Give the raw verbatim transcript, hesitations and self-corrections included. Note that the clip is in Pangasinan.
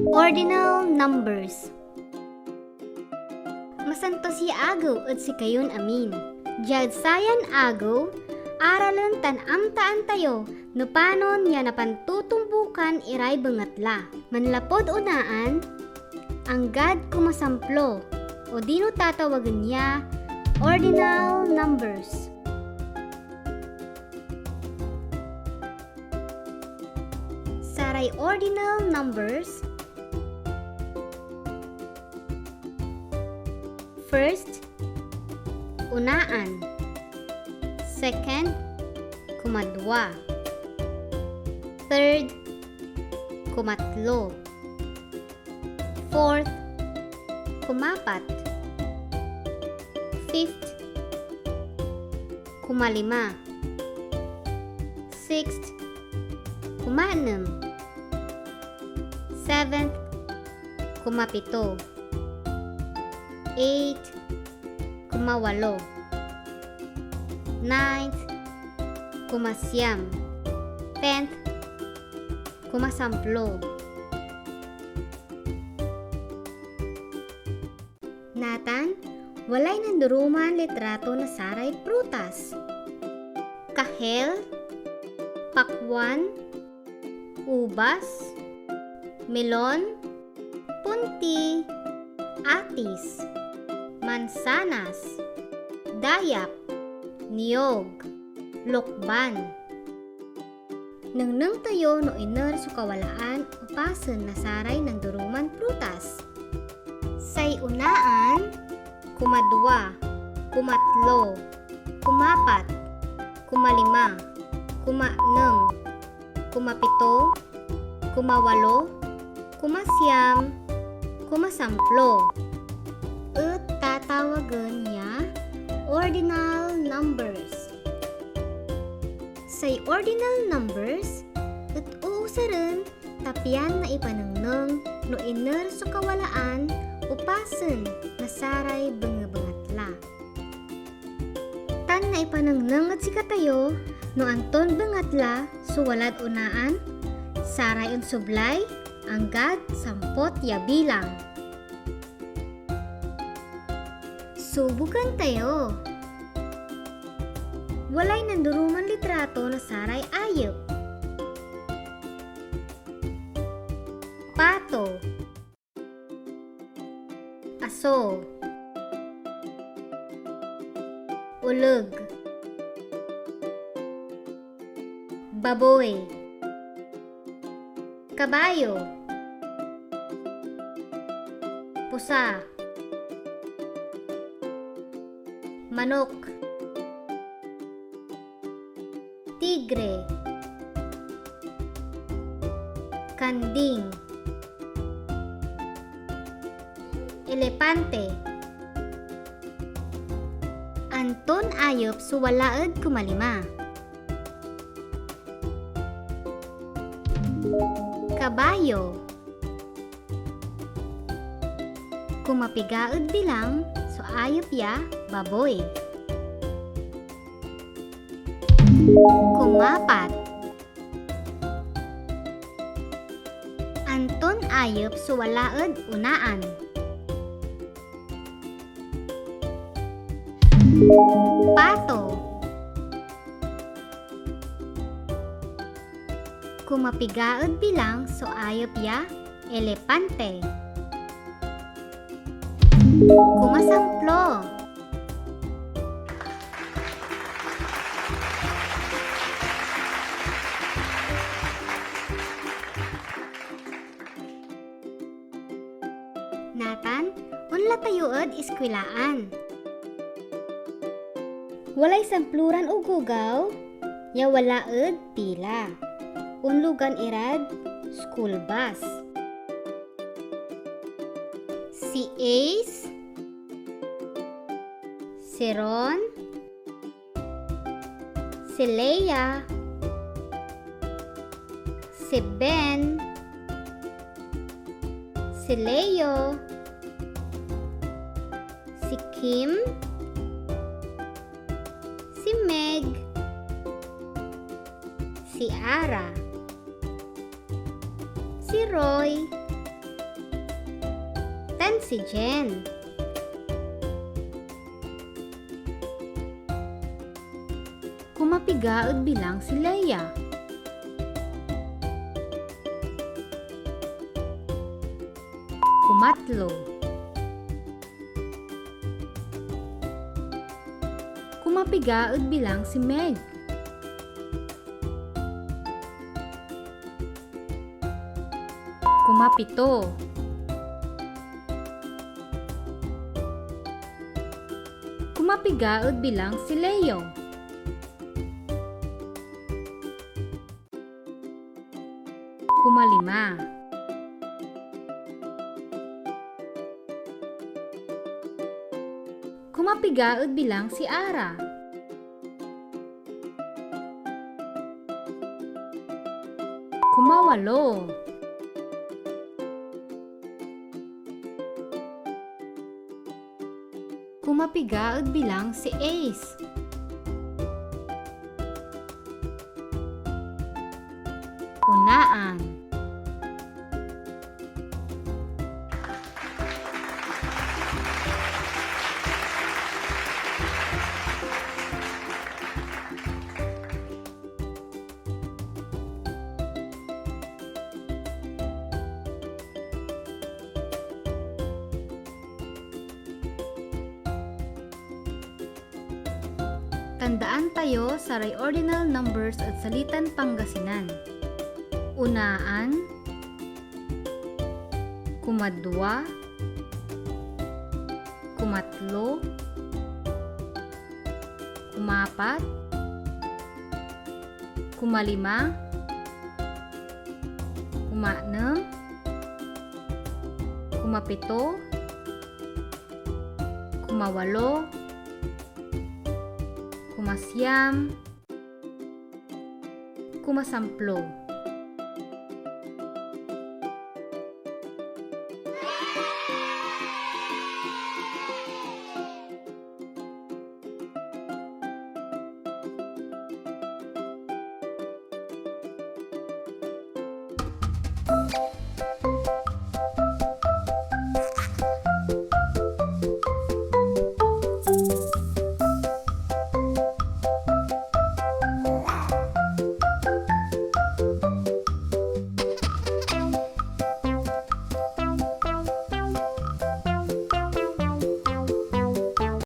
Ordinal numbers. Masantos ya agew ed sikayon amin. Diad sayan agew, aralen tan amtaan tayo no panon ya napantutumbokan iray bengatla. Manlapud onaan, anggad kumasamplo, odino tatawagen ya ordinal numbers. Saray ordinal numbers. First, onaan. Second, kumadwa. Third, kumatlo. Fourth, kumapat. Fifth, kumalima. Sixth, kumanem. Seventh, kumapito. Eight, kumawalo. Ninth, kumasiam. Tenth, kumasamplo. Natan, walay nanduruman litrato na saray prutas. Kahel, pakwan, ubas, melon, punti, atis, mansanas, dayap, niyog, lukban. Nengneng tayo no iner so kawalaan o pasen na saray nanduruman prutas. Say onaan, kumadwa, kumatlo, kumapat, kumalima, kumanem, kumapito, kumawalo, kumasiam, kumasamplo. Et tatawagen ya ordinal numbers. Say ordinal numbers et uusaren ta pian naipanengneng no iner so kawalaan o pasen na saray bengebengatla. Tan naipanengneng ed sikatayo no anton bengatla so walad onaan, saray onsoblay, anggad sampot ya bilang. Subukan tayo. Walay nanduruman litrato na saray ayep. Pato. Aso. Oleg. Baboy. Kabayo. Pusa. Manok. Tigre. Kanding. Elepante. Anton ayep so wala ed kumalima? Kabayo. Kumapiga ed bilang so ayep ya baboy? Kumapat. Anton ayep so wala ed onaan? Pato. Kumapiga ed bilang so ayep ya elepante? Kumasamplo. Natan, onla tayo ed iskwilaan. Walay samploran ogogaw ya wala ed pila. Onlogan irad school bus. Si Ace, si Ron, si Leia, si Ben, Si Leo, si Kim, si Meg, si Ara, si Roy, tan si Jen. Kumapiga ed bilang si Leia? Kumatlo. Kumapiga ed bilang si Meg? Kumapito. Kumapiga ed bilang si Leo? Kumalima. Kumapiga ed bilang si Ara? Kumawalo. Kumapiga ed bilang si Ace? Unaan. Tandaan tayo saray ordinal numbers ed salitan Pangasinan. Unaan, kumadwa, kumatlo, kumapat, kumalima, kumanem, kumapito, kumawalo, kumasiyam, kumasamplo.